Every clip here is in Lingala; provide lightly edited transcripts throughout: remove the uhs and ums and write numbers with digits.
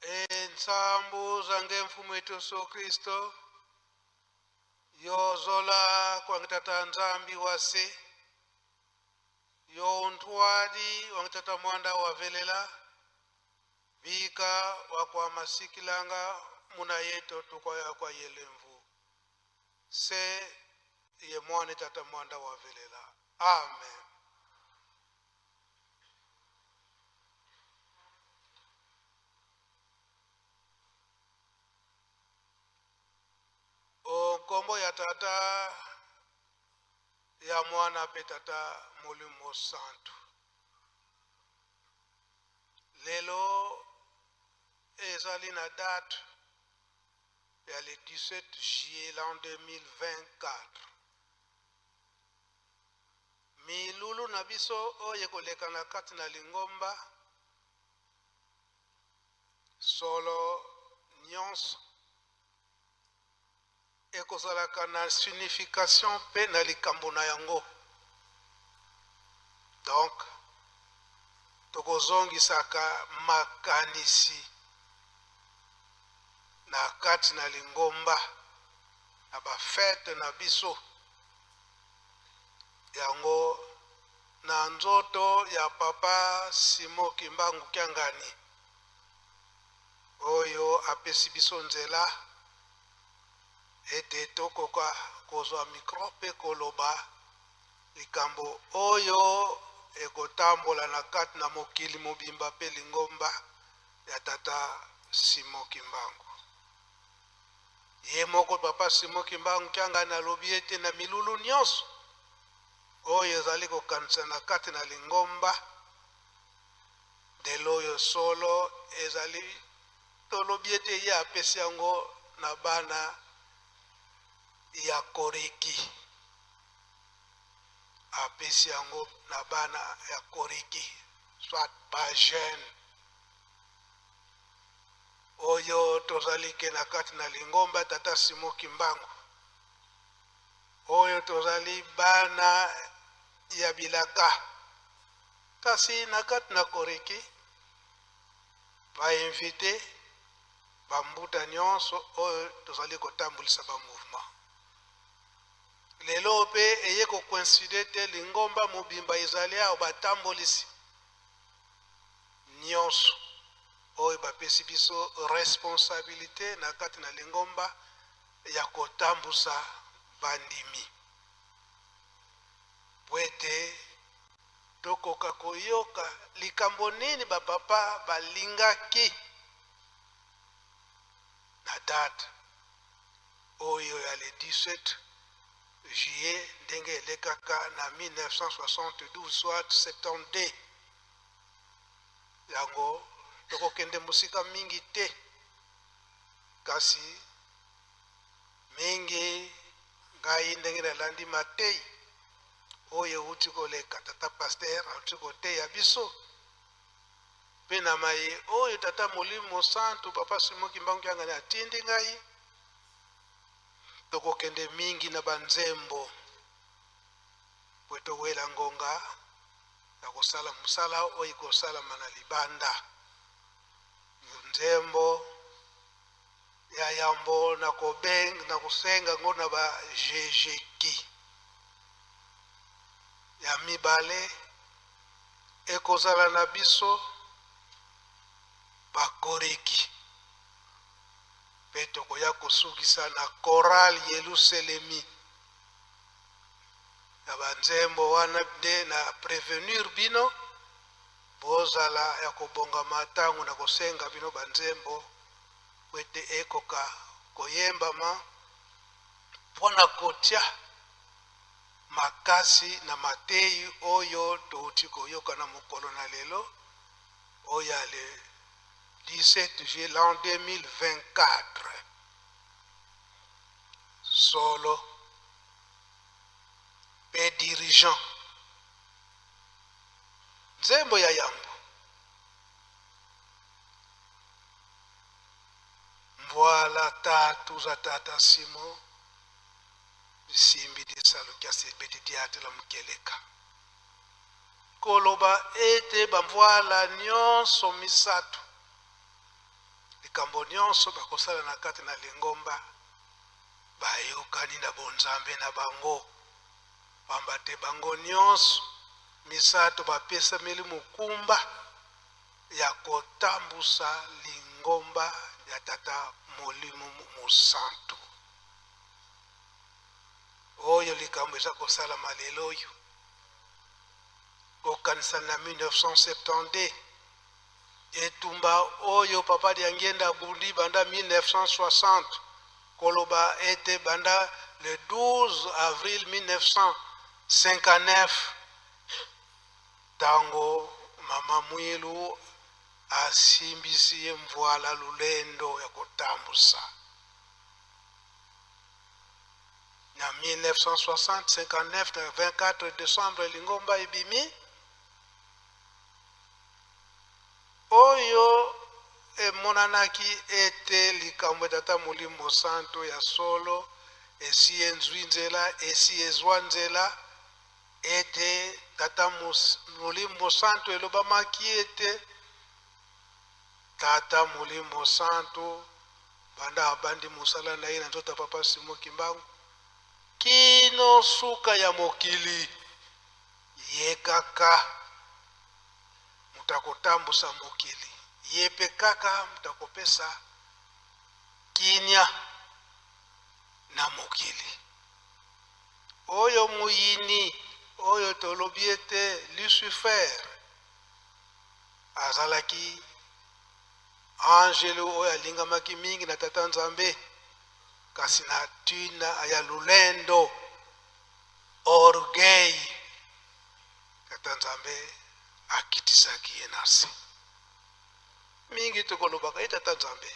Ensambu zange mfumu wetu Yesu Kristo yozola kwange tata Nzambi wase yo ntwali wange tata mwanda wavelela bika wakwa masikilanga muna yeto tukwaya kwa yelemvu se ye mwane tata mwanda wavelela. Amen. Nkombo ya tata ya mwana pe tata molimo santu. Lelo ezali na date ya le 17 juillet l'an 2024. Milulu na biso oyo ekoleka na kati na lingomba solo nyonso ekozalaka na signification pe na likambo na yango. Donc tokozongisaka makanisi na kati na lingomba na ba fete na biso yango na nzoto ya papa Simon Kimbangu Kiangani oyo apesi biso nzela ete tokoka kozwa micro pe koloba likambo oyo ekotambola na kati na mokili mobimba pe lingomba ya tata Simon Kimbangu. Ye moko papa Simon Kimbangu Kiangani alobi ete na milulu nyonso oyo ezali kokanisa na kati na lingomba lelo oyo solo ezali tolobi ete ye apesi yango na bana ya Koriki, apesi yango na bana ya Koriki soit ba jeune oyo tozali ke na kati na lingomba tata Simon Kimbangu, oyo tozali bana ya bilaka, kasi na kati na Koriki ba invité bambuta nyonso oyo tozali kotambulisa ba mouvement. Lelo pe eye ko coïncider te lingomba mobimba ezali awa batambolisi nyonso oyo bapesi biso responsabilité na kati na lingomba ya kotambusa bandimi po ete tokoka koyoka likambo nini bapapa balingaki na date oyo ya le 17 juillet ndenge elekaka na 1972 soit 72. Yango tokokende mosika mingi te, kasi mingi ngai ndenge nalandi matei oyo euti koleka tata pasteur auti koteya biso pe na maye oyo tata molimo santu papa Simon Kimbangu Kiangani atindi ngai, tokokende mingi na banzembo po towela ngonga ya kosala mosala oyo ekosalama na libanda. Nzembo ya yambo na kobenga na kosenga ngo na ba GGK ya mibale ekozala na biso bakoreki pe tokoya kosukisa na chorale Yelusalemi na banzembo wana nde na prévenir bino bozala ya kobongama ntango na kosenga bino banzembo po ete ekoka koyembama mpona kotia makasi na matei oyo touti koyoka na mokolo na lelo oyo ya le 17 juillet l'an 2024. Solo pe dirigeant nzembo ya yambo mvwala tatu za tata Simon bisimbi disalu kia sebeti diatela mukeleka koloba ete bamvwala nyonso misato. Likambo nyonso bakosala na kati na lingomba, bayokani na bonzambe na bango, pamba te bango nyonso misato bapesameli mokumba ya kotambusa lingomba ya Tata Molimo Mosantu. Oyo likambo eza kosalama lelo oyo, kokanisa na 1972, etumba oyo Papa Diangienda abundi banda 1960, koloba ete banda le 12 avril 1959, tango Mama Mwilu asimbisi ye mvwala lulendo ya kotambusa. Na 1960, 59, na 24 décembre, lingomba ebimi oyo emonanaki ete likambo ya Tata Molimo Santo ya solo esi enzwi nzela, esi ezwa nzela, ete Tata Molimo Santo elobamaki ete Tata Molimo Santo banda abandi mosala na ye na nzoto ya Papa Simon Kimbangu kino suka ya mokili, ye kaka moto akotambusa mokili, ye pe kaka moto akopesa kimia na mokili. Oyo moyini oyo tolobi ete Lucifer azalaki angelo oyo alingamaki mingi na Tata Nzambe, kasi na tina ya lulendo, orgueil, Tata Nzambe akitisaki ye na se. Mingi tokolobaka ye Tata Nzambe,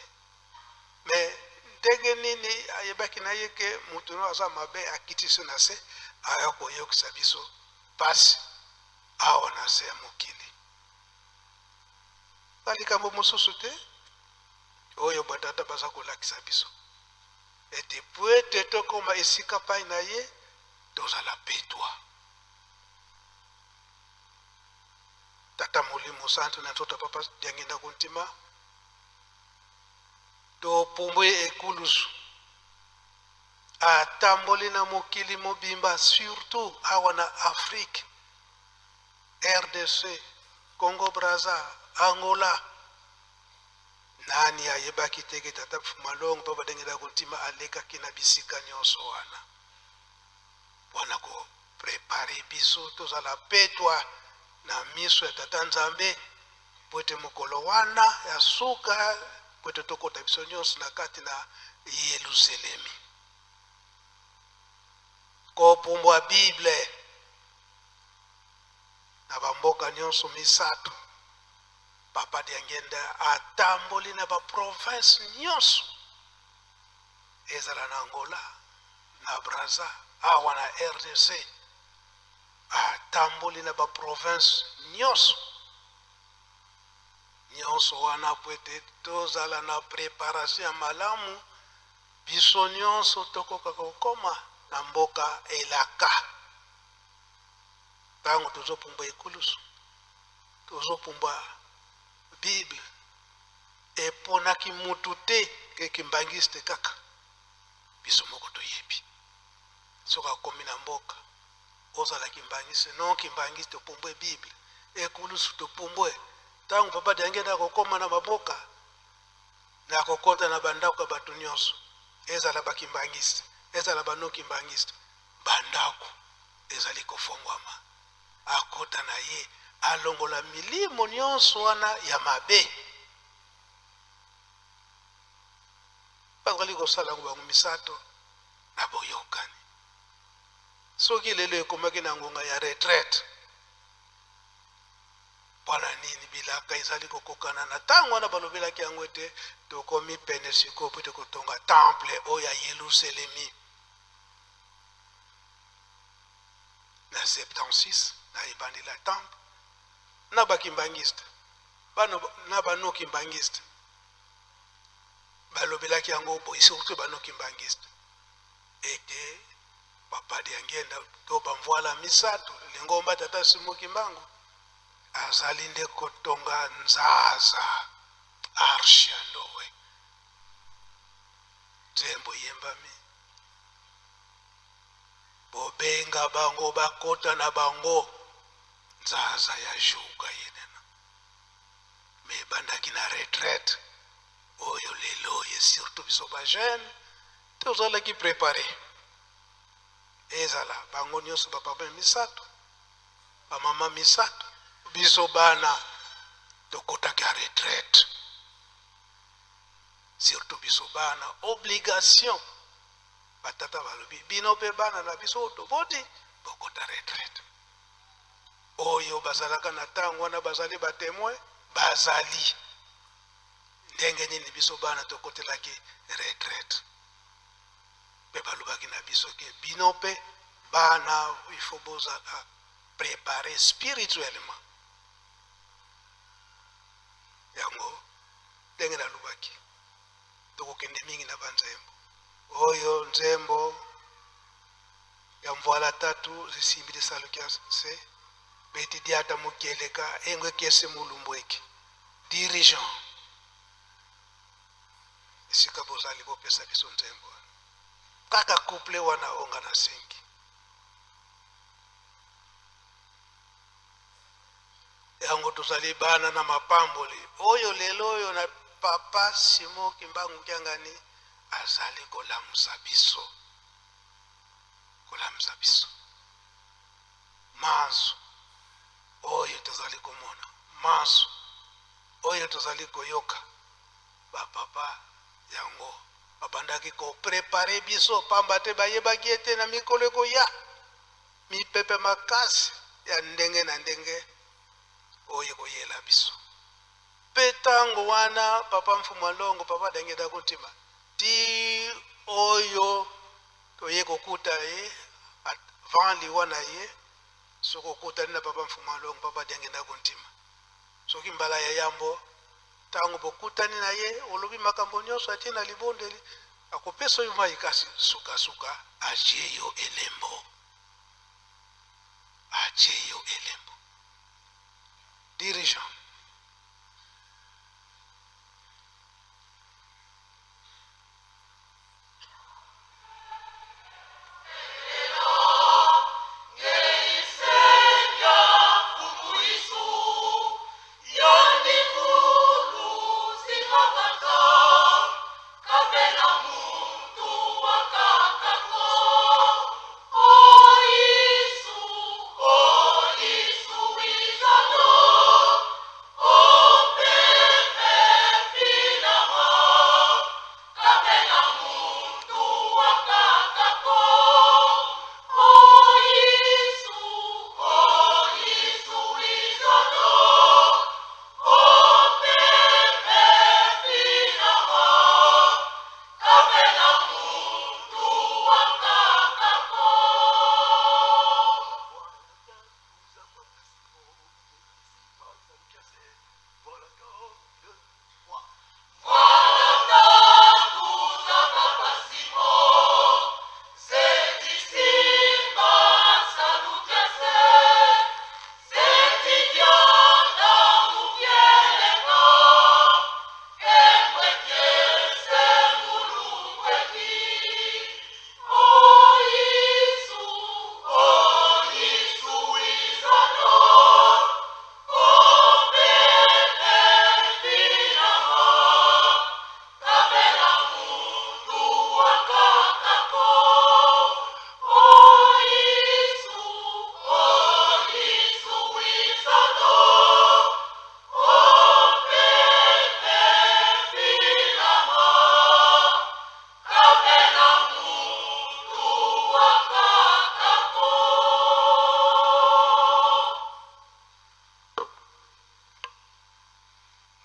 mais ndenge nini ayebaki na ye ke moto no aza mabe, akitisi na se, aya koyokisa biso pasi awa na se ya mokili. Ba likambo mosusu te oyo batata baza kolakisa biso ete po ete tokoma esika pai na ye tozala petwa. Tata Molimo Santu na nzoto ya Papa Diangienda Kuntima, topumbwe ekulusu, atamboli na mokili mobimba, surtout awa na Afrique, RDC, Congo Brazza, Angola. Nani ayebaki te ke Tata Malongo Papa Diangienda Kuntima alekaki na bisika nyonso wana mpona koprepare biso tozala petwa na miso ya Tata Nzambe, po ete mokolo wana ya suka, po ete tokota biso nyonso na kati na Yelusalemi. Kopumbwa Bible na bamboka nyonso misato, Papa Diangienda atamboli na ba province nyonso, ezala na Angola, na Brazza, awa na RDC, atamboli na ba province nyonso nyonso wana po ete tozala na préparation ya malamu, biso nyonso tokoka kokoma na mboka elaka. Tango tozopumbwa ekulusu, tozopumbwa Bible, eponaki mutu te ke kimbangiste kaka, biso moko toyebi. Soki akomi na mboka ozala kimbangiste, non kimbangiste, topumbwe Bible, ekulusu topumbwe. Tango Papa Diangienda akokoma na maboka, na kokota na bandako ya bato nyonso, ezala ba kimbangiste, ezala ba non kimbangiste, bandako ezali kofongwama. Akota na ye, alongola milimo nyonso wana ya mabe. Bazali kosala yango bango misato na boyokani. Soki lelo ekomaki na ngonga ya retraite, mpona nini bilaka ezali kokokana na ntango wana balobelaki yango ete tokomi pene sikoyo mpo ete kotonga temple oyo ya Yelusalemi. Na 76, na ebandeli ya temple, na bakimbangiste, bano, na banokimbangiste balobelaki yango boye, surtout banokimbangiste, ete Papa Diangienda to bamvwala misato lingomba Tata Simon Kimbangu azali nde kotonga nzaza arche ya Noe. Nzembo eyembami. Bobenga bango bakota na bango nzaza ya juka yenena. Me ebandaki na retraite oyo lelo ye surtout biso ba jeune tozalaki prepare. Ezala bango nyonso ba papa misato, ba mama misato, biso bana tokotaki ya retraite. Surtout biso bana obligation batata balobi bino mpe bana na biso oyo toboti bokota retraite. Oyo bazalaka na ntango wana bazali ba temoin, bazali ndenge nini biso bana tokotelaki retraite. Mpe balobaki na biso ke bino mpe bana il faut bozala préparer spirituellement. Yango ndenge nalobaki tokokende mingi na banzembo oyo nzembo ya mvuala tatu zisimbi lisaluki ya se beti diata mukeleka engwe kiese mulumbu eke dirigeant esika bozali bopesa biso nzembo wana kaka couple wana onga na sengi yango tozali bana na mapamboli oyo lelo oyo na papa Simon Kimbangu Kiangani azali kolamusa biso, kolamusa biso manso oyo tozali komona, manso oyo tozali koyoka. Bapapa yango babandaki koprepare biso pamba te bayebaki ete na mikolo ekoya mipepe makasi ya ndenge na ndenge oyo ekoyela biso. Mpe ntango wana papa Mfumu Alongo, papa Dangeda Kuntima, ti oyo toye kokuta ye avant liwa na ye, soki okutani na papa Mfumu Alongo, papa Dangeda Kuntima, soki mbala ya yambo ntango bokutani na ye, olobi makambo nyonso atie na libondeli, akopesa yo mai, kasi sukasuka atie yo elembo, atie yo elembo. Dirigeant.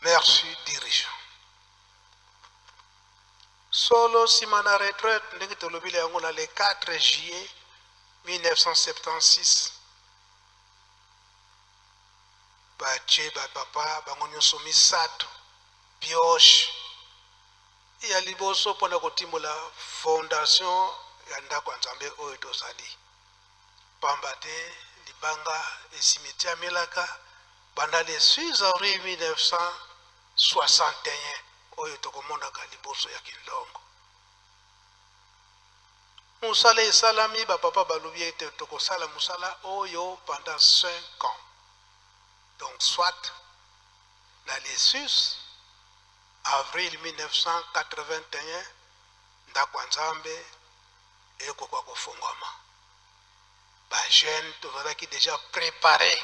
Merci dirigeant. Solo nsima na retraite ndenge tolobeli yango na le 4 juillet 1976 batie bapapa bango nyonso misato pioche ya liboso mpo na kotimola fondation ya ndako ya Nzambe oyo tozali, pamba te libanga esimitiamelaka banda le 6 avril 1961 oyo tokomonaka liboso ya Kinlongo. Mosala esalami, bapapa balobi ete tokosala mosala oyo pendant 5 ans. Donc soit na le 6 avril 1981 ndako ya Nzambe ekoka kofungwama. Ba jeune tozalaki déjà préparé.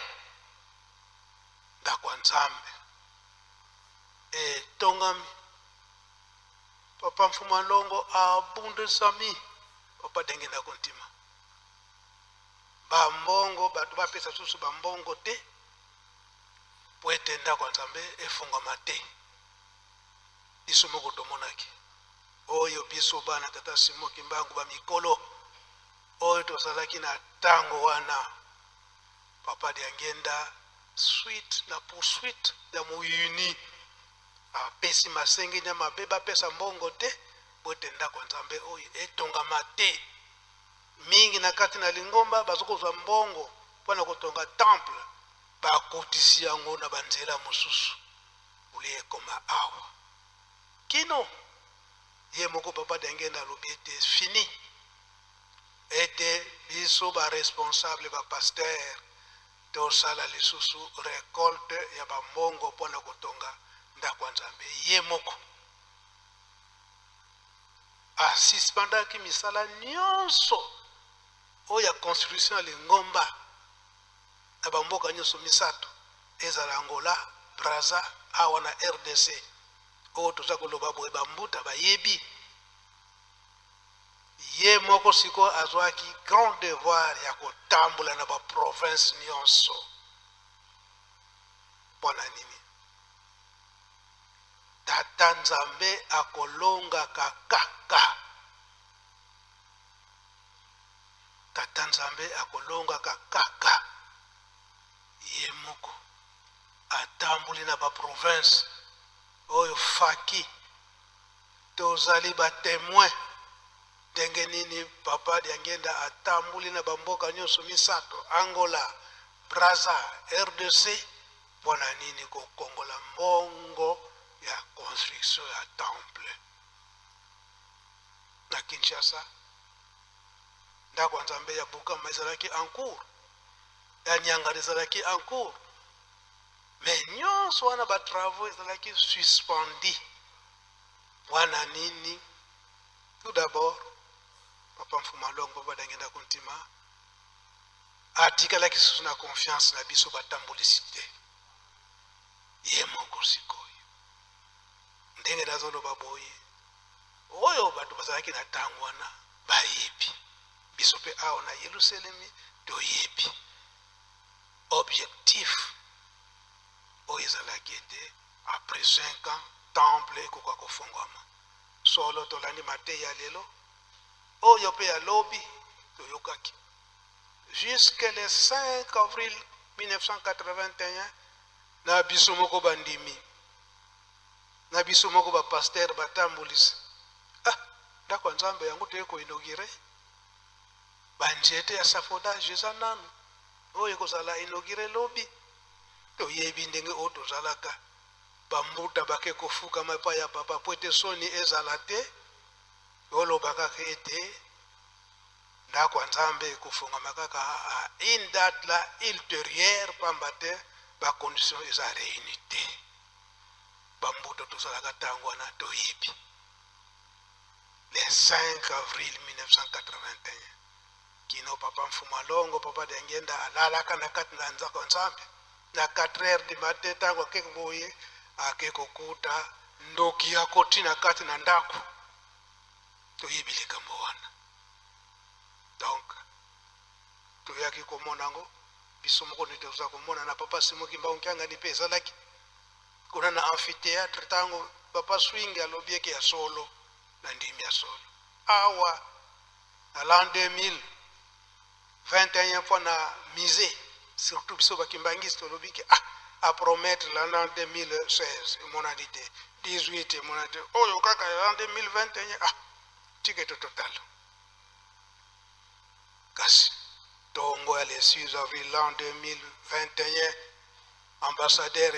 Ndako ya Nzambe etongami. Papa Mfuma Longo abundisami papa ndenge ndako ntima bambongo bato bapesa susu bambongo te po ete ndako ya Nzambe efungwama te. Biso moko tomonaki oyo biso bana tata Simon Kimbangu ba mikolo oyo tozalaki na tango wana. Papa Diangienda suite na poursuite ya moyini apesi masenginya mabe, bapesa mbongo te po ete ndako ya Nzambe oyo etongama te. Mingi na kati na lingomba bazokozwa mbongo mpona kotonga temple, bakotisi yango na banzela mosusu olie ekoma awa. Kino ye moko papa Diangienda alobi ete fini, ete biso ba responsable ba pasteur tosala lisusu récolte ya bambongo mpona kotonga ndako ya Nzambe. Ye moko asuspendaki misala nyonso oyo ya construction ya lingomba na bamboka nyonso misato, ezala Angola, Brazza, awa na RDC. Oyo toza koloba boye bambuta bayebi. Ye moko sikoyo azwaki grand devoir ya kotambola na ba province nyonso. Mpona nini? Tata Nzambe akolongaka kaka. Tata Nzambe akolongaka kaka. Ye moko atamboli na ba province oyo faki tozali ba témoin ndenge nini papa Diangienda atamboli na bamboka nyonso misato, Angola, Brazza, RDC, mpona nini kokongola mbongo ya construction ya temple na Kinshasa. Ndako ya Nzambe ya Bukama ezalaki en cours, ya Nyangara ezalaki en cours, mais nyonso wana ba travaux ezalaki suspendi. Wana nini? Tout d'abord papa Mfuma Longo, papa Diangienda Kuntima atikalaki susu na confiance na biso batambolisi te. Ye moko sikoyo ndenge nazoloba boye, oyo bato bazalaki na ntango wana bayebi, biso mpe awa na Yelusalemi toyebi objectif oyo ezalaki ete après 5 ans temple ekoka kofungwama. Solo tolandi mateya ya lelo oyo mpe ya lobi toyokaki jusque le 5 avril 1981 na biso moko bandimi, na biso moko ba pasteur batambulisi. Ndako ya Nzambe yango toye koinaugure, banzete ya échafaudage eza nanu oyo ekozala inaugure lobi. Toyebi ndenge oyo tozalaka bambuta bake kofukama epai ya papa po ete soni ezala te. Oloba kaka ete ndako ya Nzambe ekofungama kaka à une date la ultérieure, pamba te bacondition eza réuni te. Bambuta tozalaka ntango wana toyebi. Le 5 avril 1981 kino papa Mfuma Longo, papa Diangienda alalaka na kati na nzako Nzambe na 4 heures du matin. Ntango ake boye, ake kokuta ndoki akoti na kati na ndako. Toyebi likambo wana. Donc toyaki komona yango biso moko nde toza komona na papa Simon Kimbangu Kiangani mpe ezalaki kuna na amphithéâtre ntango papa Swing alobi eke ya solo na ndimi ya solo. Awa na l'an 2021 fois na musée, surtout biso bakimbangisi tolobi ke a promettre l'an 2016 emonani te, 18 emonani te, oyo kaka l'an 2021 ticket total. Kasi tongo ya le 6 avril l'an 2021, ambassadeur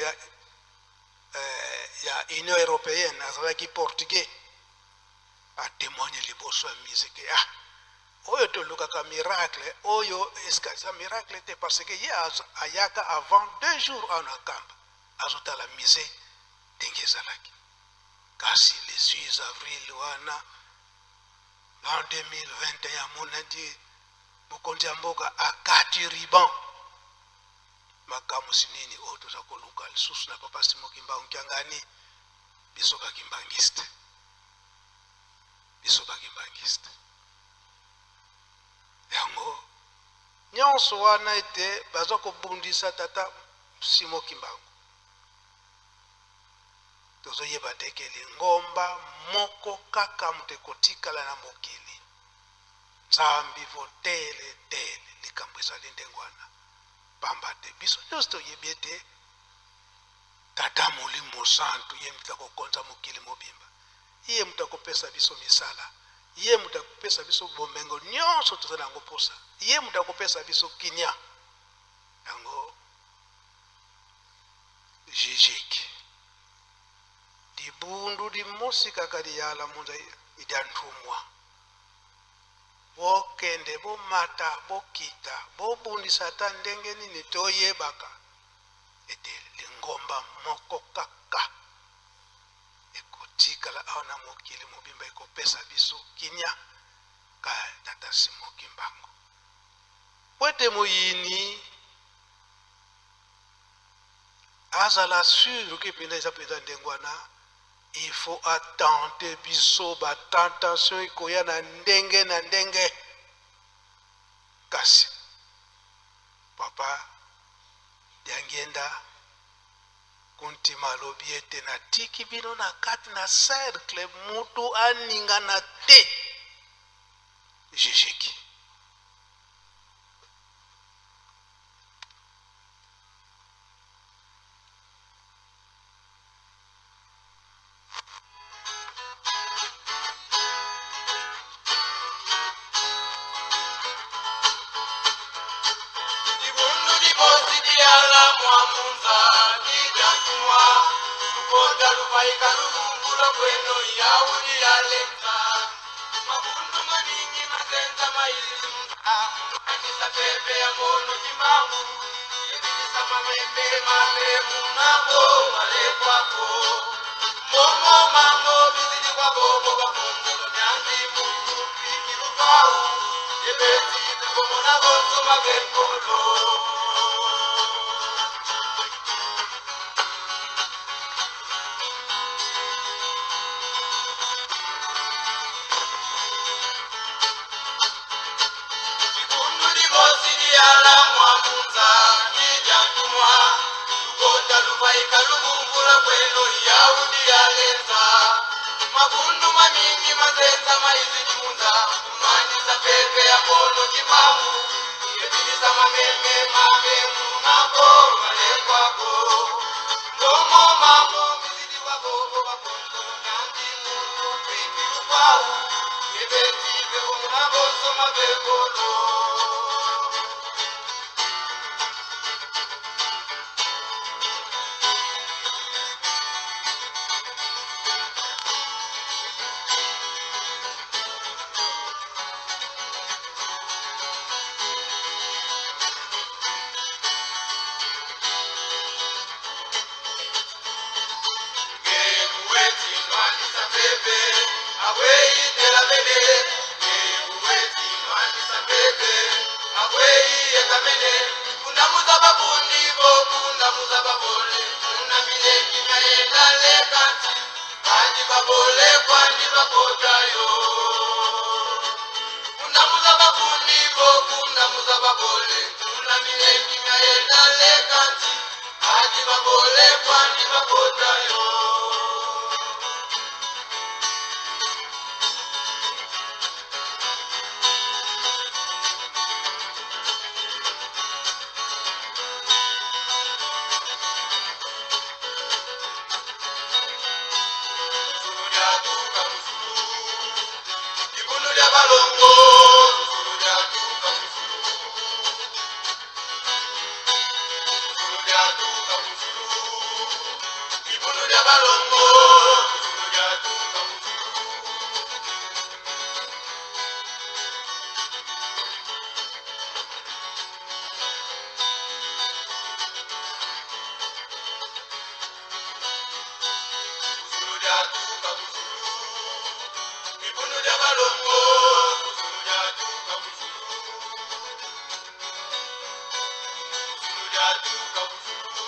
ya Union européenne azalaki portugais, atémoigne liboso ya musée ke Oyo tolukaka miracle oyo eske eza miracle te parce que ye ayaka avant 2 jours awa na Nkamba, azotala musée ndenge ezalaki. Kasi le 6 avril wana, l'an 2021, amonaki mokonzi ya mboka akati ruban. Makambo nini oyo toza koluka lisusu na papa Simon Kimbangu Kiangani? Biso bakimbangiste, biso bakimbangiste, yango nyonso wana ete baza kobundisa tata Simon Kimbangu. Tozoyeba te ke lingomba moko kaka moto ekotikala na mokili. Nzambi votele tele likambo ezali ndenge wana, pamba te biso nyonso toyebi ete tata Molimo Santu ye moto akokonza mokili mobimba, ye moto akopesa biso misala, ye moto akopesa biso bomengo nyonso toza na yango mposa, ye moto akopesa biso kinia. Yango jijiki libundu limosi kaka liyala munza idya nthumwa. Bokende, bomata, bokita, bobundisa ata ndenge nini, toyebaka ete lingomba moko kaka ekotikala awa na mokili mobimba, ekopesa biso kinia, ka tata Simon Kimbangu. Po ete moyini azala sûr ke mpenza eza mpenza ndenge wana, il faut atenter biso, batentation ekoya na ndenge na ndenge. Kasi papa Diangienda Kuntima alobi ete natiki bino na kati na cercle, mutu aningana te. Jijiki. Libundu limosi diala mwamunza lijantumwa lukonda lupaika luvungula kweno yaudi yalenza makundu maningi mazenza maizimunza anisa pepe ya ngono kimbangu yebilisa mamembe mame munabo malekwako momo mango bizili kwa bobo bakongolo myanzi muntu ikilukau yebeti tukomona bosoma bekolo. Libundu limosi liala mwamunza lijantumwa lukonda lupaika luvungula kweno yaudi yalenza makundu mamingi mazenza maizilimunza unwanisa pepe ya ngono kimbangu yebilisa mameme mame munako malekwako ndomo mambo mizili wabobo bakongolo nyandi muntu kwikilukwau yebeti bekomuna bosoma bekolo. Yo. Zulu lyatuka muzulu, libunu lya balongo. Zulu lyatuka muzulu, Zulu lyatuka muzulu, libunu lya balongo. Zulu lyatuka muzulu. balongo, kuzulu lyatuka kuzulu. Kuzulu lyatuka kuzulu.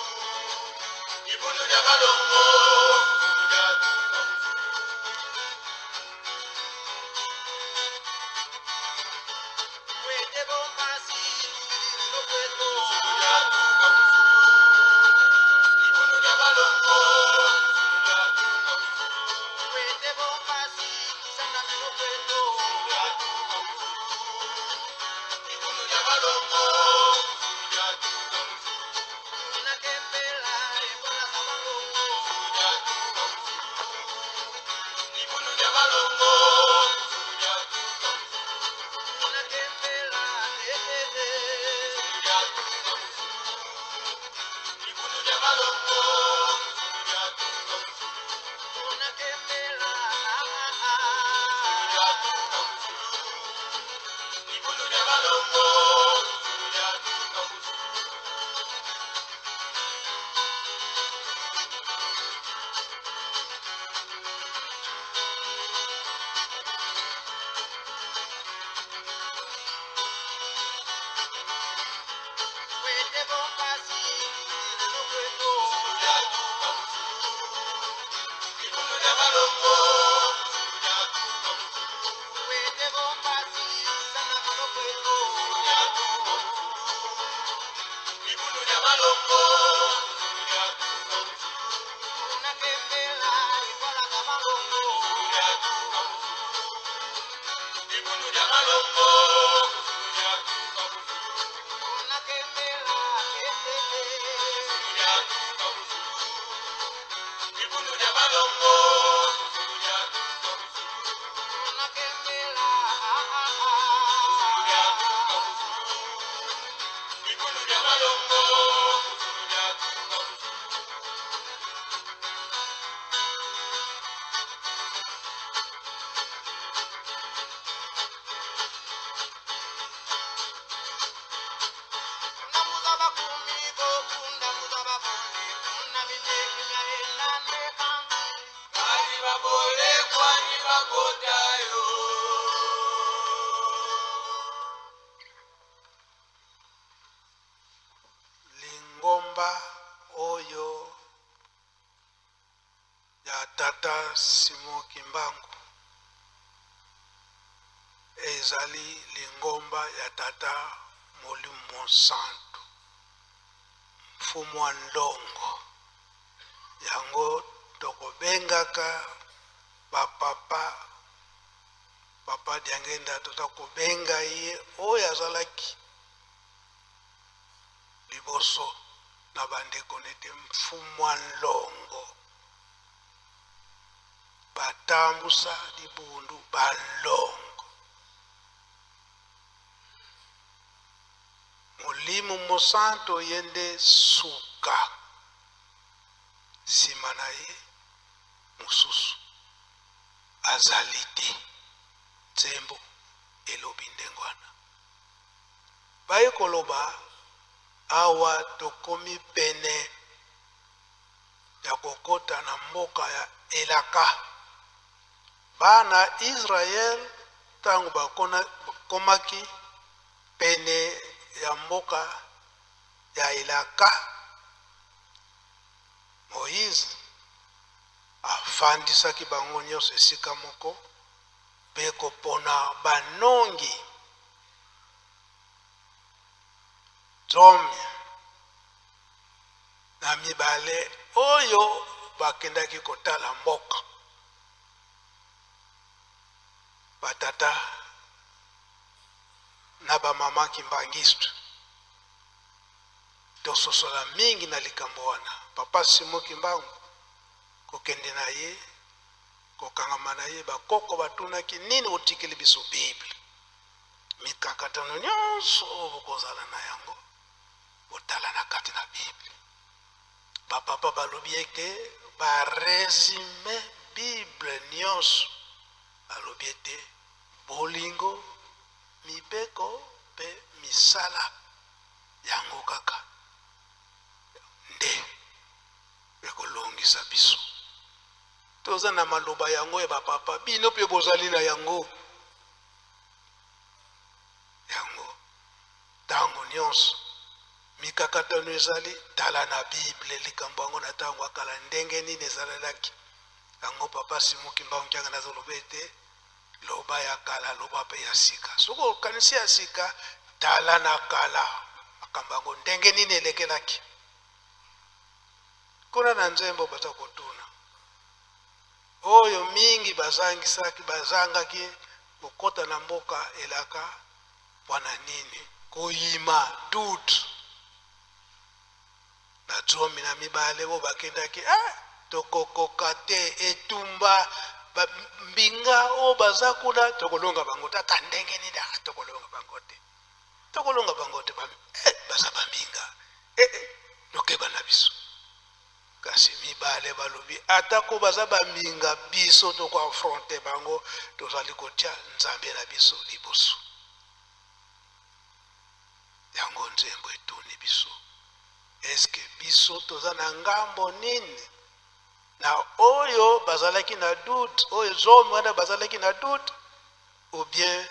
Libundu lya balongo, kuzulu lyatuka kuzulu. Wete bompasi tulililo kweto. Kuzulu lyatuka kuzulu. Libundu lya balongo, kuzulu lyatuka kuzulu. Wete bompasi tusandameno kweto. Kuzulu lyatuka kuzulu. Libundu lya balongo, kuzulu lyatuka kuzulu. Tunakembela ebola za balongo. Kuzulu lyatuka kuzulu. Libundu lya balongo, kuzulu lyatuka kuzulu. Tunakembela eh eh eh. Kuzulu lyatuka kuzulu. Libundu lya balongo, kuzulu lyatuka kuzulu. Tunakembela ah ah Kuzulu ah. lyatuka kuzulu. Libundu lya balongo, kuzulu lyatuka kuzulu. Wete bompasi tulililo kweto. Kuzulu lyatuka kuzulu. Libundu lya balongo, kuzulu lyatuka kuzulu. Wete bompasi tusandameno kweto. Kuzulu lyatuka kuzulu. Libundu lya balongo, kuzulu lyatuka kuzulu. Tunakembela ebola za balongo. Kuzulu lyatuka kuzulu. Libundu lya balongo, kuzulu lyatuka kuzulu. Tunakembela eh eh eh. Kuzulu lyatuka kuzulu. Libundu lya balongo, kuzulu lyatuka kuzulu. Tunakembela ah ah Kuzulu lyatuka ah. kuzulu. Libundu lya balongo, kuzulu lyatuka kuzulu. Kundamuza bakumiko, kundamuza babole, kunamine kimya enane kanzi. Bali babole kwani bakotayo. Lingomba oyo ya tata Simon Kimbangu ezali lingomba ya tata Molimo Santu, mfumu wa ndongo. Yango tokobengaka bapapa, papa Diangenda tota kobenga ye oyo azalaki liboso na bandeko nete mfumu wa ndongo. Batambusa libundu balongo. Molimo Mosanto ye nde suka, nsima na ye mosusu azali te. Nzembo elobi ndenge wana. Baye koloba awa tokomi pene ya kokota na mboka ya elaka. Bana Israel ntango bakomaki pene ya mboka ya elaka, Moïse afandisaki bango nyonso esika moko mpe kopona banongi 12 oyo bakendaki kotala mboka. Batata na bamama kimbanguiste tososola mingi na likambo wana. Papa Simon Kimbangu kokende na ye, kokangama na ye, bakoko batunaki nini otikeli biso Bible. Mikakatano nyonso oyo bokozala na yango botala na kati na Bible. Bapapa balobi ete baresume Bible nyonso, balobi ete bolingo, mibeko mpe misala yango kaka nde ekolongisa biso. Toza na maloba yango ya bapapa, bino mpe bozali na yango. Ntango nyonso mikakatano ezali, tala na Bible likambo yango na ntango ya kala ndenge nini ezalelaki yango. Papa Simon Kimbangu Kiangani azoloba ete loba ya kala, loba mpe ya sika. Soki okanisi ya sika, tala na kala makambo yango ndenge nini elekelaki. Kuna na nzembo baza kotuna oyo mingi bazangisaki, bazangaki kokota na mboka elaka mpona nini? Koyima doute. Na 12 oyo bakendaki, tokokoka te, etumba mbinga oyo baza kuna, tokolonga bango te. Ata ndenge nini, tokolonga bango te, tokolonga bango te, baza bambinga, tokeba na biso. Kasi mibale balobi atako baza bambinga, biso tokoaffronte bango, tozali kotia Nzambe na biso liboso. Yango nzembo etuni biso, eske biso toza na ngambo nini? Na oyo bazalaki na doute, oyo zomi wana bazalaki na doute, ou bien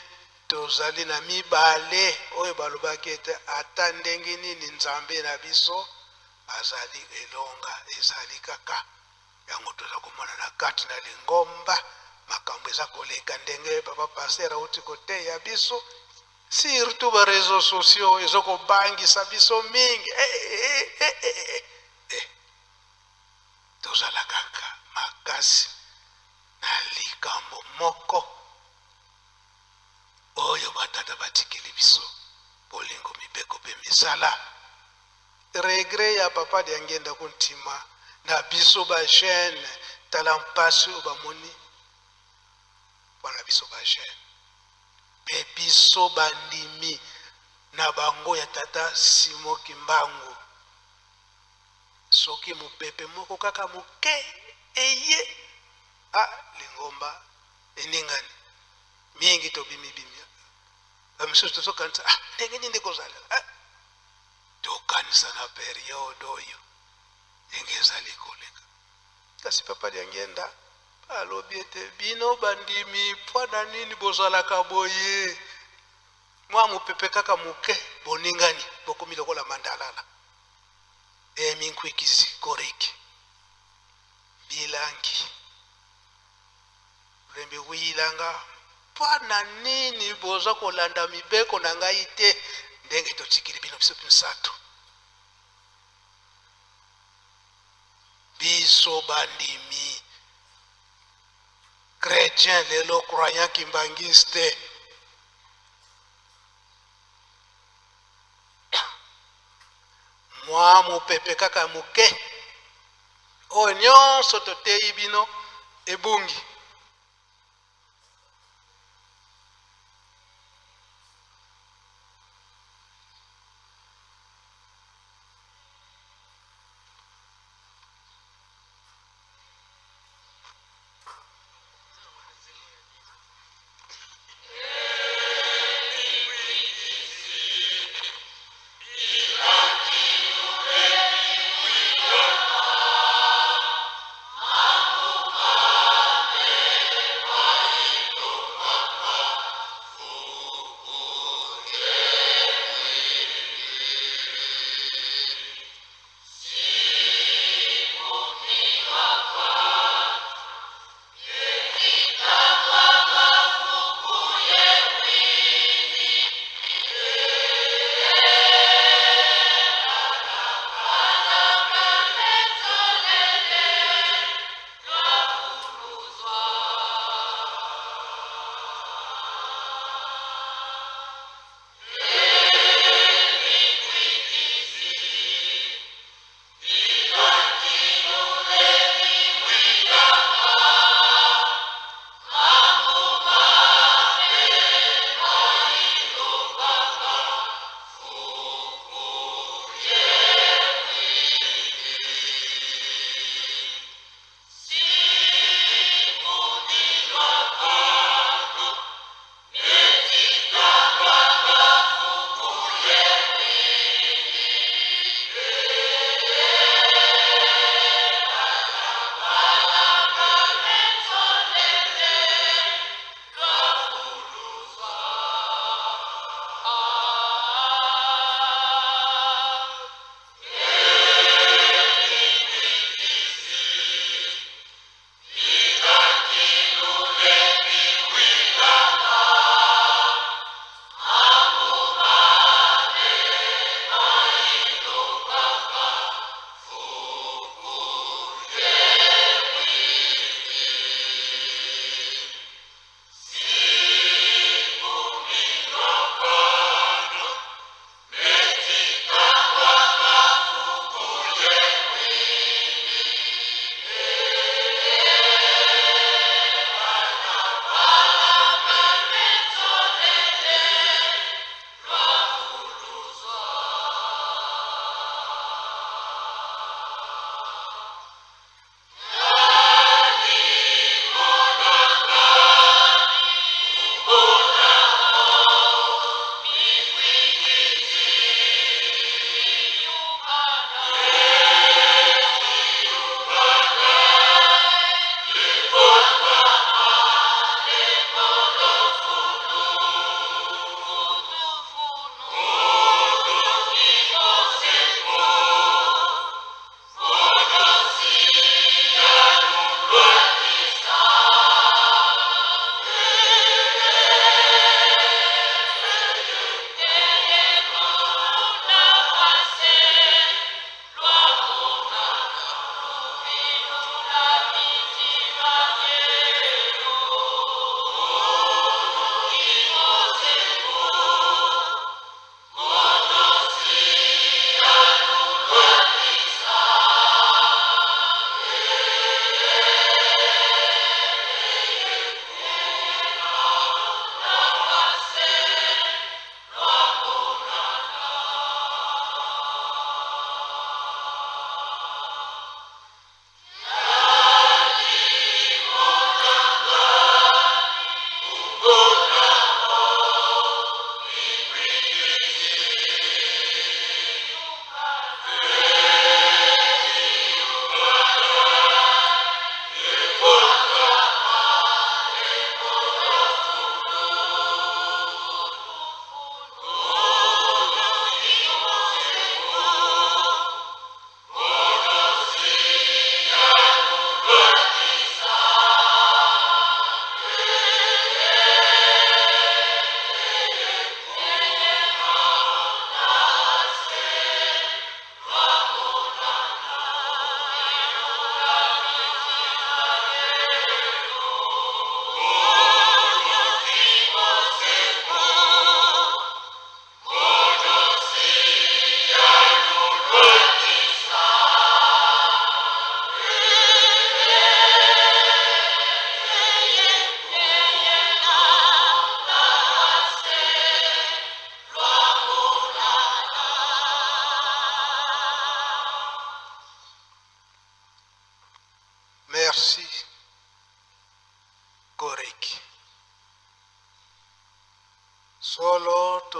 tozali na mibale oyo balobaki ete ata ndenge nini Nzambe na biso azali elonga, ezali kaka yango. Toza komona na kati na lingomba makambo eza koleka ndenge papa pasteur auti koteya biso, surtout ba réseaux sociaux eza kobangisa biso mingi. Tozala kaka makasi na likambo moko oyo batata batikeli biso, bolingo, mibeko mpe misala. Regret ya papa Diangenda kontima na biso ba jeune, tala mpasi oyo bamoni mpona biso ba jeune mpe biso bandimi na bango ya tata Simon Kimbangu. Soki mopepe moko kaka moke eye, lingomba eningani mingi, tobimibimi bamisusu, tozokanisa ndenge nini kozalela. Tokanisa na periode oyo ndenge ezali koleka. Kasi papa Diangenda alobi ete bino bandimi mpo na nini bozalaka boye? Mwa mopepe kaka moke, boningani, bokomi lokola mandalala eminkwikisi koriki bilangi lembi wilanga. Mpo na nini boza kolanda mibeko na ngai te ndenge totikili bino biso misato? Biso bandimi chrétien lelo, croyant kimbangiste, mwa mopepe kaka moke, oyo nyonso toteyi bino ebungi.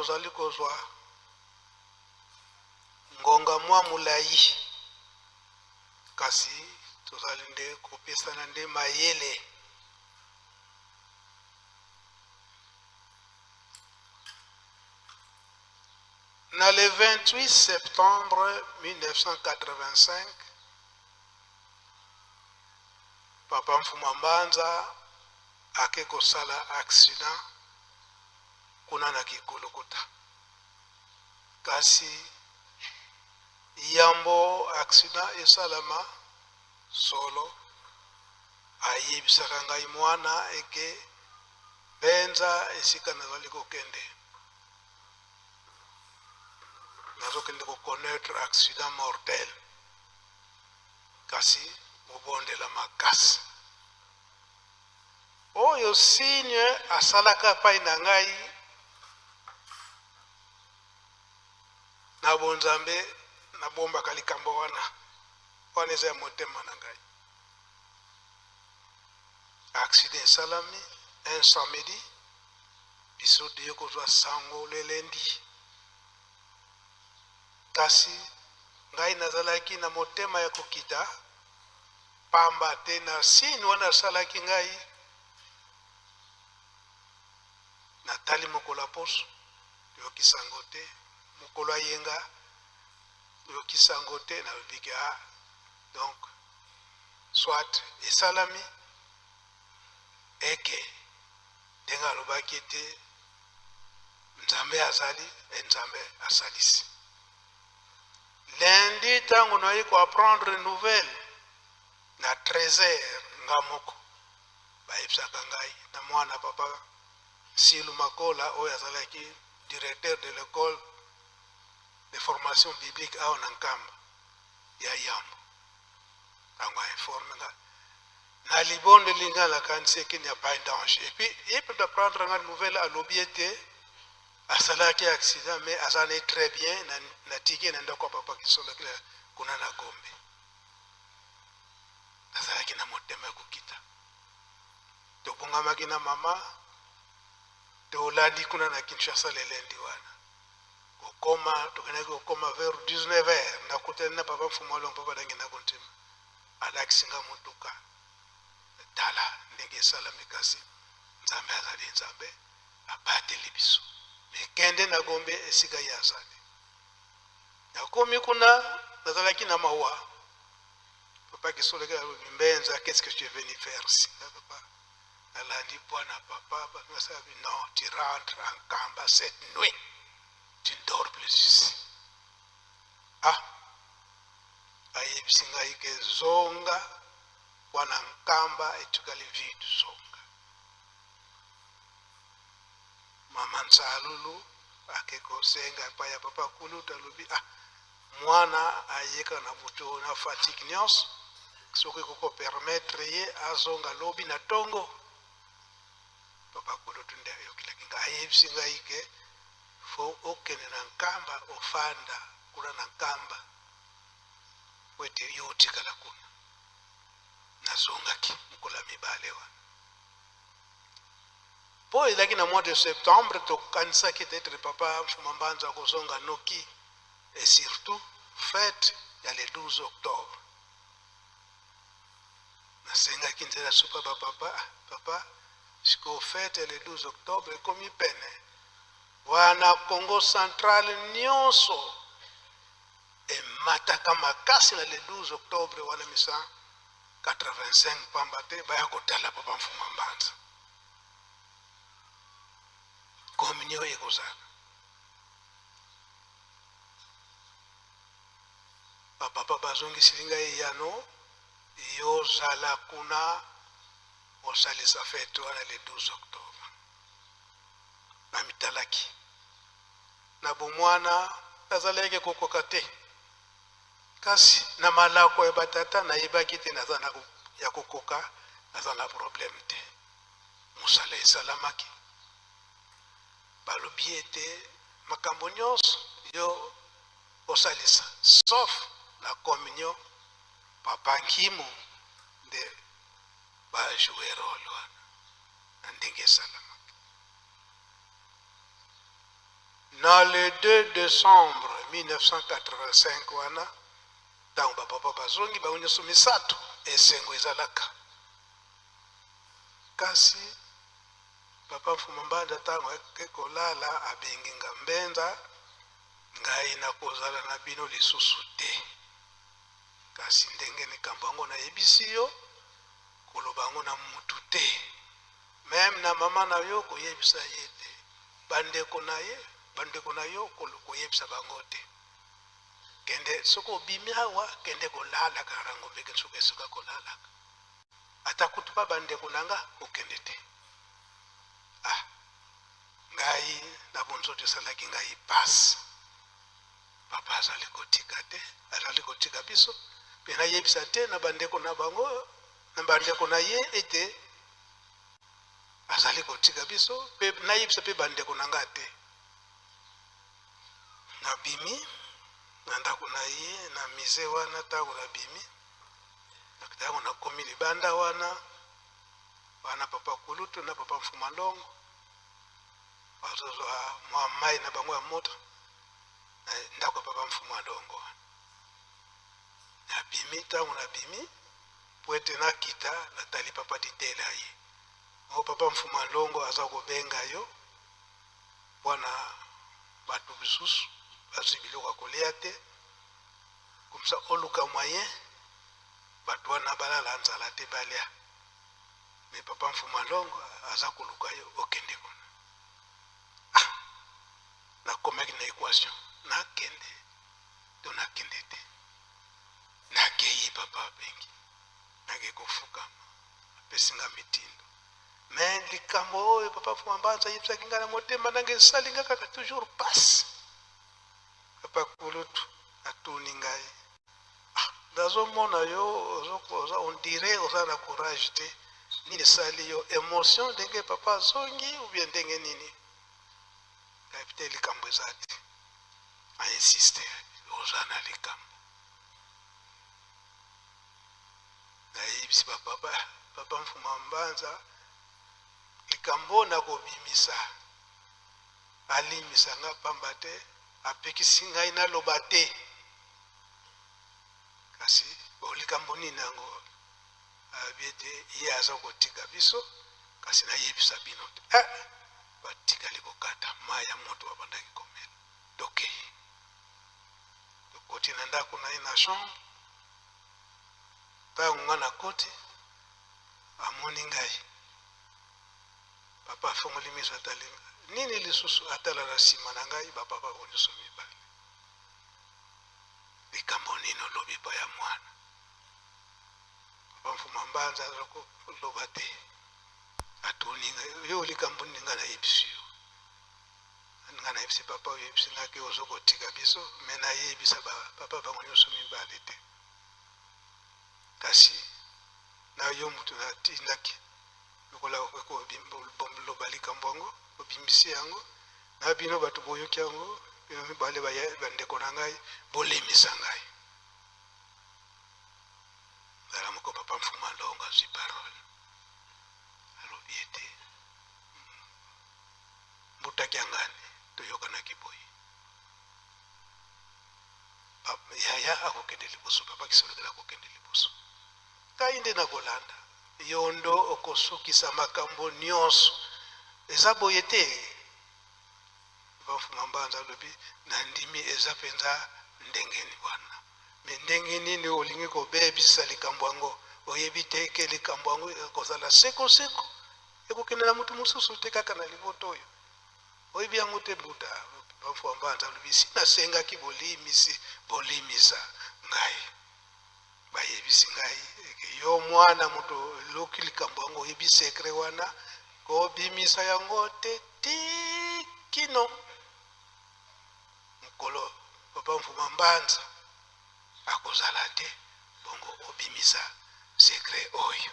Tozali kozwa ngonga mwa molai, kasi tozali nde kopesana nde mayele. Na le 28 septembre 1985, Papa Mfuma Mbanza ake kosala accident kuna na Kikulukuta. Kasi yambo accident esalama, solo ayebisaka ngai mwana eke mpenza esika nazali kokende, nazokende koconnaître accident mortel, kasi bobondela makasi. Oyo signe asalaka epai na ngai na bonzambe, nabombaka likambo wana, wana eza ya motema na ngai. Accident esalami un samedi, biso toye kozwa sango le lundi. Kasi ngai nazalaki na motema ya kokita, pamba te na signe wana asalaki ngai. Natali mokolo ya poso, toyoki sango te. Mokolo ya yenga, toyoki sango te. Nalobi ke, ah, donc soit esalami eke ndenge alobaki ete Nzambe azali e Nzambe asalisi. Lundi ntango naye koapprendre nouvelle na 13 heures, nga moko bayebisaka ngai na mwana papa Silu Makola oyo azalaki directeur de l'école de formation biblique awa na Nkamba ya yambo. Ntango ainforme nga na libondeli, nga nakanisi qu'il n'y a pas un danger. Et puis ye mpe d'apprendre nga nouvelle, alobi ete asalaki accident mais azali très bien, natiki ye na ndako ya papa Kisolokele kuna na Gombe. Nazalaki na motema ya kokita. Tobongamaki na mama, tolandi kuna na Kinshasa le lundi wana. Kokoma, tokendaki kokoma vers 19 heures, nakutani na papa Mfumu Alongo, papa Dangi na Kontima, alakisi nga motuka. Tala ndenge esalami, kasi Nzambe azali Nzambe, abateli biso. Mekende na Gombe esika ye azali. Nakomi kuna, nazalaki na mawa. Papa Kisolokele alobi: "Mbenza, qu'est-ce que tu es venu faire ici?" Papa, nalandi bwana papa basabi: "Non, tu rentres en Nkamba cette nuit, tu ne dors plus ici." Ah, ayebisi ngai ke zonga wana Nkamba etikali vide, zonga. Mama Nsalulu ake kosenga epai ya papa Kulutu, alobi: "Ah, mwana ayeka na butu na fatigue nyonso, soki kokopermettre ye azonga lobi na ntongo." Papa Kulutu nde ayokelaki ngai, ayebisi ngai ke fo okende na Nkamba, ofanda kuna na Nkamba po ete yo otikala kuna. Nazongaki mokolo ya mibale wana mpo ezalaki na mois de septembre. Tokanisaki peut-être papa Mfuma Mbanza akozonga noki, et surtout fête ya le 12 octobre. Nasengaki nzela supa bapapa: "Ah, papa, sikoyo fête ya le 12 octobre ekomi pene wana, Congo Central nyonso emataka makasi na le 12 octobre wana 1985, pamba te baya kotala papa Mfuma Mbanza, communion ekozala." Bapapa bazongisili ngai eyano: "Yozala kuna, osalisa fête wana le 12 octobre." Namitalaki na bomwana, nazalaki kokoka te, kasi na malako ya batata nayebaki te naza na ya kokoka, naza na problème te. Mosala esalamaki, balobi ete makambo nyonso yo osalisa sauf la communion, papa Nkimu nde bajoue rôle wana. Na ndenge esalamaki, Na le 2 décembre 1985 wana, ntango bapapa bazongi bango nyonso misato, esengo ezalaka. Kasi papa Mfuma Mbanza ntango ake kolala, abengi nga: "Mbenza, ngai nakozala na bino lisusu te. Kasi ndenge likambo yango nayebisi yo, koloba yango na mutu te, même na mama na yo koyebisa ye te, bandeko na ye, bandeko na yo koyebisa bango te. Kende, soki obimi awa, kende kolala kaka na ngombe, kende soki esoka kolalaka. Ata kutu pa bandeko na nga kokende te." Ah, ngai na bonzoto esalaki ngai pasi. Papa azali kotika te, azali kotika biso, mpe nayebisa te na bandeko na bango, na bandeko na ye ete azali kotika biso, mpe nayebisa mpe bandeko na nga te. Nabimi na ndako na ye na musée wana. Ntango nabimi, ntango nakomi libanda wana wana, papa Kulutu na papa Mfuma Longo bazozwa mwa mai na bango ya moto na ndako ya papa Mfuma Longo. Nabimi, ntango nabimi po ete nakita, natali papa Ditela ye o papa Mfuma Longo aza kobenga yo mpona bato misusu bazwi biloko ya kolia te, comme ça oluka moyen bato wana balala nzala te, balia. Mais papa Mfuma Longo aza koluka yo, okende kuna. Ah, nakomaki na équation: nakende to nakende te? Nakei, papa abengi, nake kofukama, apesi nga mitindo. Mais likambo oyo papa Mfuma Mbanza ayebisaki ngai na motema nanga esali nga kaka toujours pasi. Papa Kulutu atuni ngai: "Ah, nazomona yo on dirait oza na courage te. Nini esali yo? Émotion ndenge papa azongi ou bien ndenge nini?" Ngai te, likambo eza te. Ainsiste: "Oza na likambo." Nayebisi bapapa: "Papa Mfuma Mbanza, likambo nakobimisa, alimbisa nga, pamba te apekisi ngai naloba te. Kasi likambo nini yango?" Abi ete ye aza kotika biso, kasi nayebisa bino te. Eh, batikali kokata mai ya moto babandaki komela. Tokei, tokoti na ndako na ye, na chambre. Ntango nga nakoti, amoni ngai, papa afongoli miso, atali nga: "Nini lisusu?" Atala na nsima na ngai, bapapa bango nyonso mibale. "Likambo nini olobi pa ya mwana?" Papa Mfuma Mbanza aza koloba te. Atuni ngai: "Yo, likambo nini ngai nayebisi yo?" Nga nayebisi papa: "Oyebisi nga ke ozo kotika biso, mais nayebisa papa bango nyonso mibale te. Kasi na yo mutu natindaki lokola loba likambo yango, obimisi yango na bino bato boyoki yango, bino mibale bandeko na ngai, bolemisa ngai." Zala moko, papa Mfuma Longo azwi parole, alobi ete mbutaki ya ngani, toyokanaki boye: yaya akokende liboso, papa Kisolokele akokende liboso, ngai nde nakolanda. Yo ndo okosukisa makambo nyonso. Eza boye te? Bafuma Mbanza alobi: "Nandimi, eza mpenza ndenge wana. Mais ndenge nini olingi kobebisa likambo yango? Oyebi te ke likambo yango ekozala sekoseko, ekokende na motu mosusu te, kaka na liboto oyo? Oyebi yango te, mbuta?" Bafuma Mbanza alobi: "Si nasengaki bolimisi, bolimisa ngai. Bayebisi ngai yo mwana moto eloki likambo yango, oyebi secret wana, kobimisa yango te ti kino mokolo papa Mfuma Mbanza akozala te, bongo obimisa secret oyo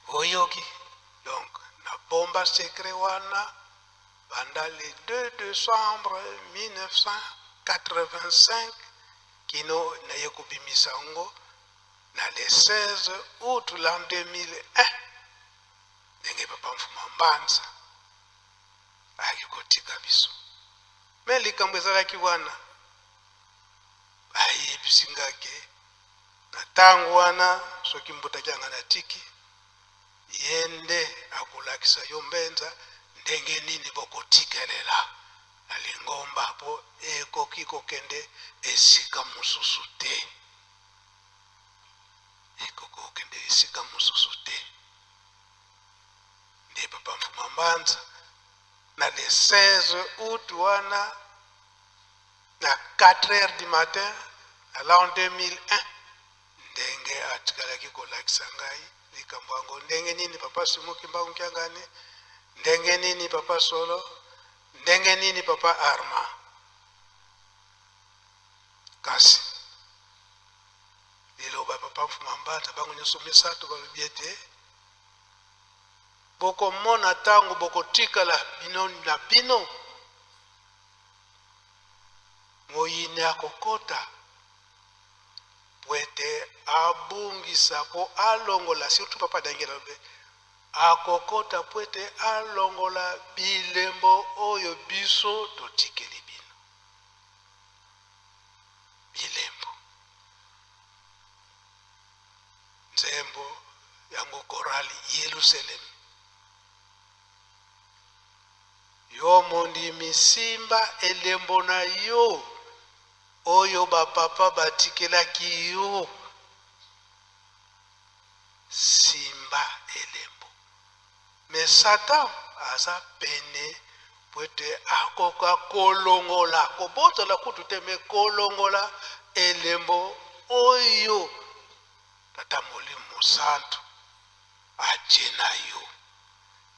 oyoki." Donc nabomba secret wana banda le 2 décembre 1985 kino naye kobimisa yango na le 16 août l'an 2001, ndenge papa Mfuma Mbanza Ayaki kotika biso. Me likambo ezalaki wana, ayebisi nga ke na ntango wana soki mbutaki yanga na tiki, ye nde akolakisa yo mbenza ndenge nini bokotikelela na lingomba mpo ekoki kokende esika mosusu te. Ekoki kokende esika mosusu te. Nde papa Mfuma Mbanza na le 16 août wana na 4 heures du matin na l'an 2001, ndenge atikalaki kolakisa ngai likambo yango, ndenge nini papa Simon Kimbangu Kiangani, ndenge nini papa Solo, ndenge nini papa Armand. Kasi liloba papa Mfuma Mbanza, bango nyonso misato balobi ete bokomona ntango bokotikala bino na bino, moyini akokota po ete abungisa, po alongola, surtout papa Daniel alobi akokota po ete alongola bilembo oyo biso totikeli bino. Bilembo, nzembo yango korali Yerusalem, yo mondimi simba elembo na yo oyo bapapa batikelaki yo, simba elembo. Me Satan aza pene po ete akoka kolongola, kobotola kutu te, me kolongola elembo oyo Tata Molimo Mosantu atie na yo.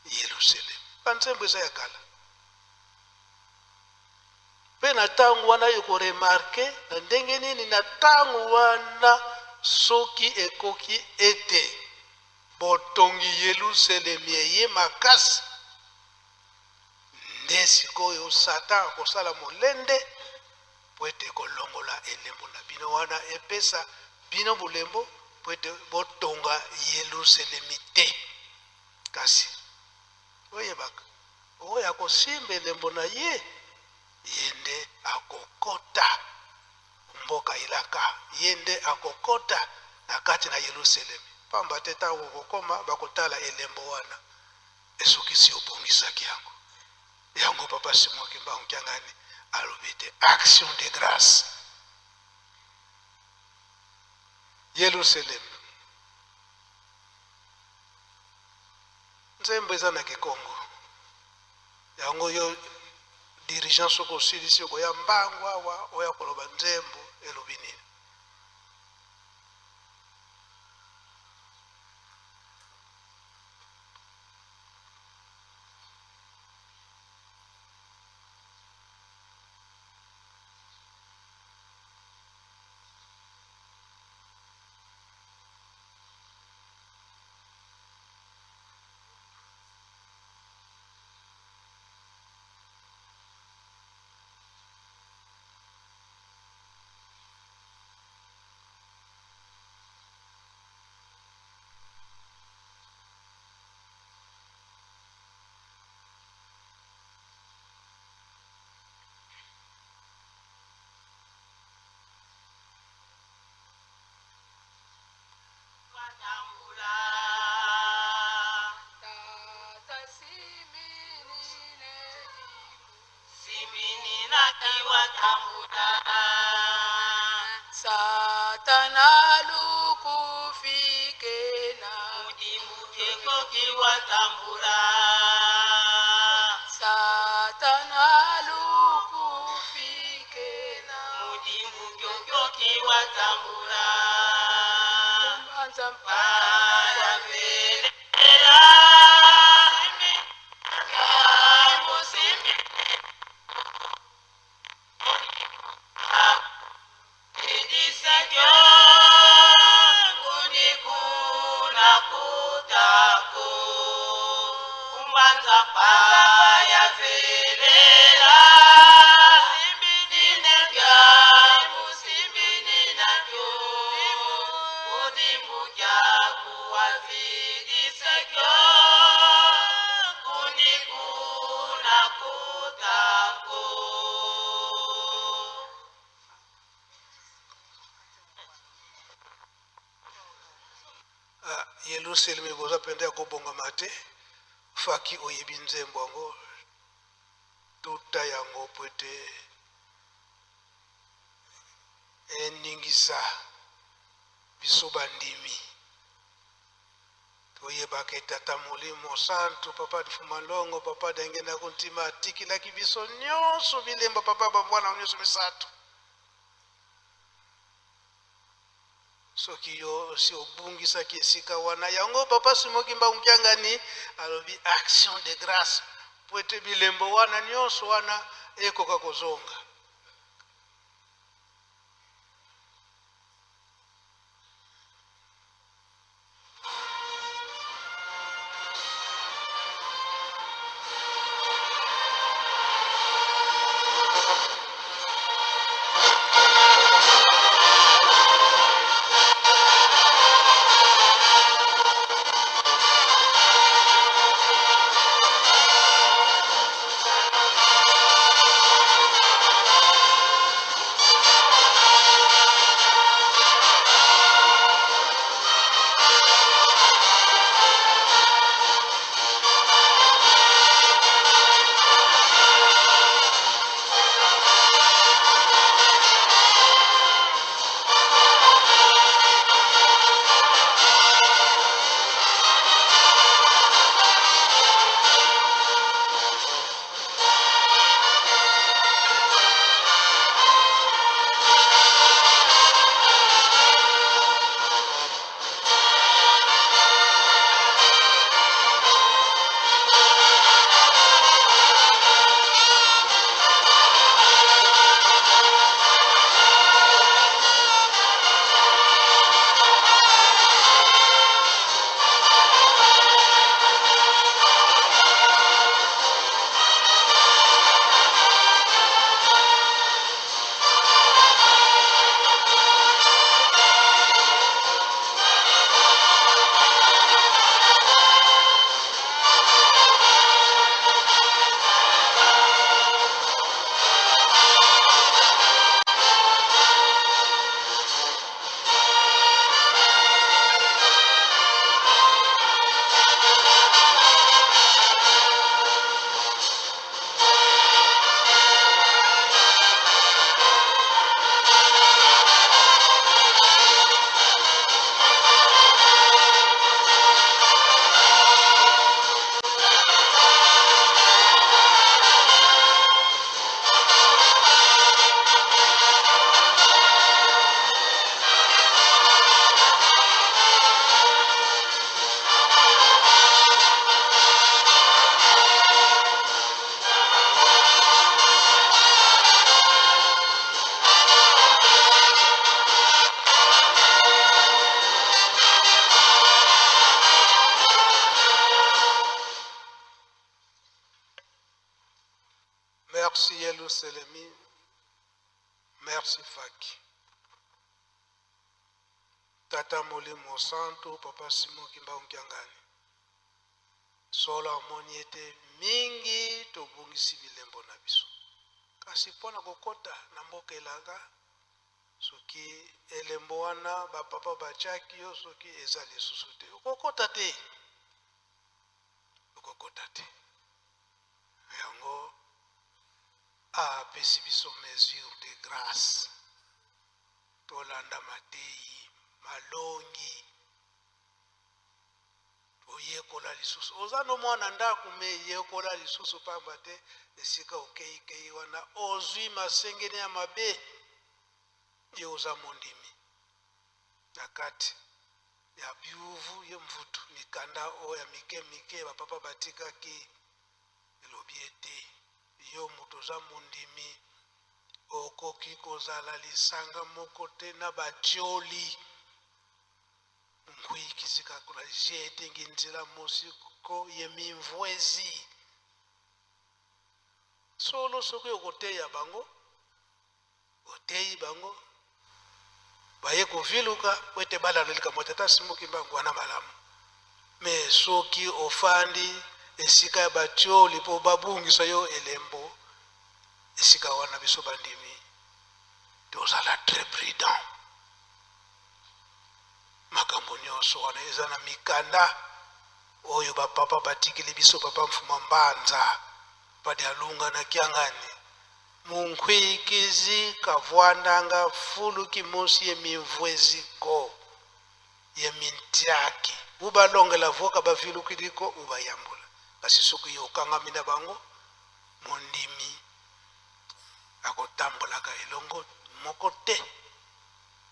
Yerusalem, banzembo eza ya kala. Mpe na ntango wana ekoremarke na ndenge nini na ntango wana soki ekoki ete botongi Yerusalemi eye makasi, nde sikoyo Satan akosala molende po ete kolongola elembo na bino wana, epesa bino bolembo po ete botonga Yerusalemi te. Kasi oyebaka, oyo akosimba elembo na ye, ye nde akokota mboka elaka, ye nde akokota na kati na Yerusalemi. Pamba te ntango okokoma, bakotala elembo wana esukisi obongisaki yango. Yango papa Simon Kimbangu Kiangani alobi ete action de grâce. Yerusalem, nzembo eza na Kikongo. Yango yo dirigeant soki osilisi okoya mbangu awa oya koloba nzembo elobi nini. Satana lukufikena Satana lukufikena Kumbanza mpana Kuni kuna Yelusalemi boza mpenza ya kobongama te. Faki oyebi nzembo yango, tuta yango po ete eningisa biso bandimi. Toyebaka ete Tata Molimo Santu, Papa Difumalongo, Papa Dangenda Kuntima atikilaki biso nyonso bilembo, Papa bambwana nyonso misato. Soki yo osi obungisaki esika wana yango, Papa Simon Kimbangu Kiangani alobi action de grâce po ete bilembo wana nyonso wana ekoka kozonga. Merci Yelusalemi, merci Faki. Tata Molimo Santu, Papa Simon Kimbangu Kiangani. Solo amoni ete mingi tobungisi bilembo na biso. Kasi mpo na kokota na mboka elaka, soki elembo wana bapapa batiaki yo, soki eza lisusu te, okokota te. Okokota te. Yango apesi biso mesure de grâce. Tolanda mateyi malongi, oyekola lisusu. Oza no mwana ndako, me yekola lisusu, pamba te esika okeikei wana ozwi masengene ya mabe. Ye oza mondimi na kati ya biuvu ye mvutu mikanda oyo ya mike mike bapapa batikaki, elobi ete yo moto oza mondimi okoki kozala lisanga moko te na batioli. Nkwikisika kuna jetengi nzela mosiko ye mimvwezi. Solo soki okoteya bango, oteyi bango baye koviluka po ete balanda likambo ya Tata Simon Kimbangu wana malamu. Me soki ofandi esika ya batioli po babungisa yo elembo, esika wana biso bandimi tozala très prudent. Makambo nyonso wana eza na mikanda oyo bapapa batikeli biso. Papa Mfuma Mbanza padi alunga na Kiangani munkhwikizi kavwandanga fuluki mosi ye mimvweziko ye mintiaki ubalongela voka bavilukiliko ubayambula. Kasi soki yo okangami na bango, mondimi akotambolaka elongo moko te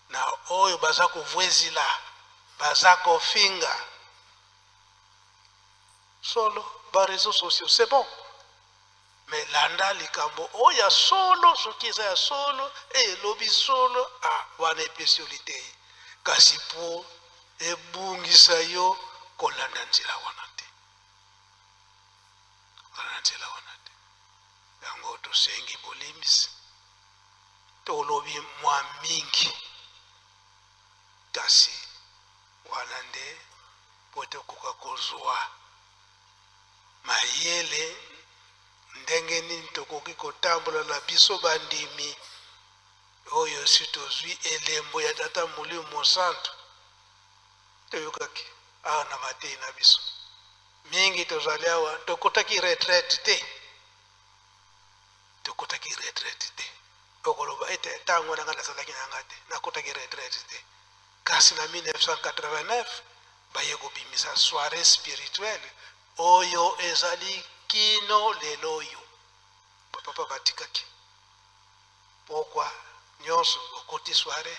na oyo baza kovwezila, baza kofinga. Solo ba réseaux sociaux, c'est bon, mais landa likambo oyo ya solo. Soki eza ya solo, elobi solo, ah, wana epesi yo litei. Kasi po ebungisa yo, kolanda nzela wana te, kolanda nzela wana te. Yango tosengi bolimbisi, tolobi mwa mingi, kasi wana nde po tokoka kozwa mayele ndenge nini tokoki kotambola na biso bandimi oyo si tozwi elembo ya Tata Molimo Mosantu. Toyokaki awa na matei na biso mingi, tozali awa, tokotaki retraite te, tokotaki retraite te. Okoloba ete ntango na ngai nazalaki na nga te, nakotaki retraite te. Kasi na 1989 baye kobimisa soirée spirituelle oyo ezali kino lelo oyo bapapa batikaki. Pokwa nyonso okoti soirée,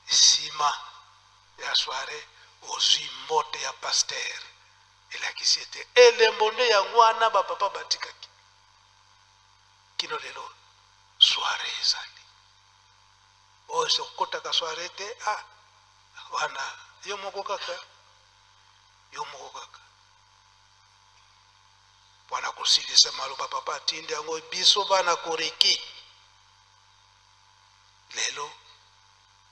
nsima ya soirée ozwi mbote ya pasteur, elakisi ete elembo nde yango wana bapapa batikaki kino lelo. Soirée ezali oyo sokotaka soirée te, ah, wana yo moko kaka, yo moko kaka. Mpona kosilisa maloba, papa atindi yango biso bana koreki lelo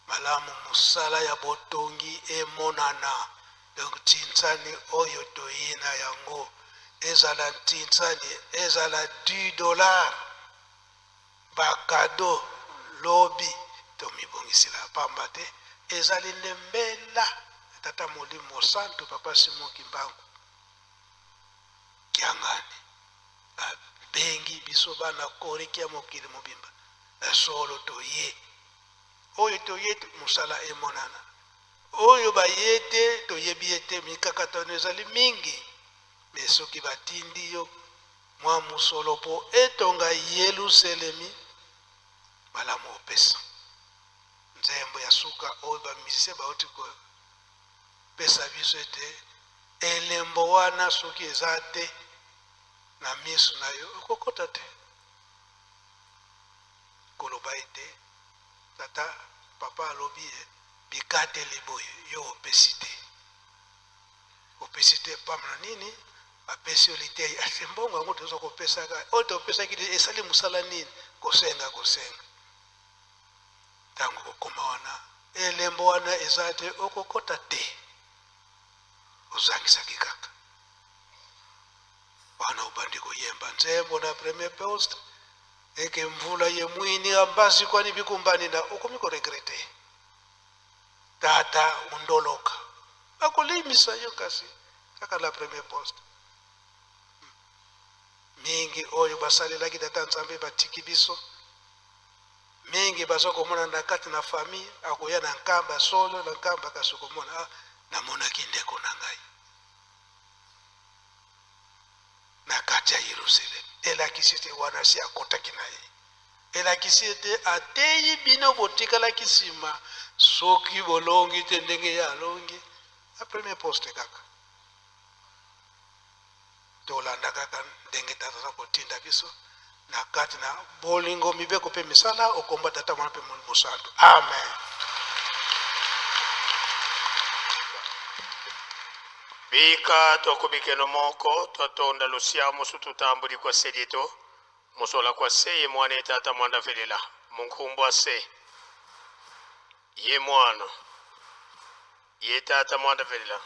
malamu, mosala ya botongi emonana. Donc ntinsani oyo toyina yango, ezala ntinsani, ezala 10 $, bacadeaux lobi tomibongisela, pamba te ezali nde mbela Tata Molimo Santu. Papa Simon Kimbangu Kiangani abengi biso bana koreki ya mokili mobimba. Solo toye, oyo toye, mosala emonana. Oyo baye te, toyebi ete mikakatano ezali mingi. Me soki batindi yo mwa mosolo mpo etonga Yeluselemi, malamu opesa. Nzembo ya suka oyo bamusiciens bauti kopesa biso, ete elembo wana soki eza te na miso na yo, okokota te. Koloba ete tata papa alobi ye bikateli boye, yo opesi te, opesi te, pamba na nini? Bapesi yo litei, ate mbongo yango toza kopesaka, oyo topesaki esali mosala nini? Kosenga, kosenga. Ntango kokoma wana, elembo wana eza te, okokota te, ozangisaki kaka wana. Obandi koyemba nzembo na premier poste eke mvula ye mwini ambasi kwani bikumbani na okomi koregretter. Tata undoloka bakolimisa yo, kasi kaka na premier poste. Mingi oyo basalelaki Tata Nzambe batiki biso, mingi baza komona na kati na famille, akoya na nkamba solo na nkamba, kasi komona, ah, namonaki ndeko na ngai na kati ya Yerusalemi. Elakisi ete wana si akotaki na ye, elakisi ete ateyi bino botikalaki nsima. Soki bolongi te ndenge ye alongi na premier poste, kaka tolanda kaka ndenge Tata aza kotinda biso na kati na bolingo, mibeko mpe misala okomba Tata, Mwana mpe Molimo Santu. Amen. Bika twakubikeno moko twatonda lusia musu tutambuli kwa selito musola kwa se ye mwana etata mwanda velela munkumbu ase ye mwana ye tata mwanda velela.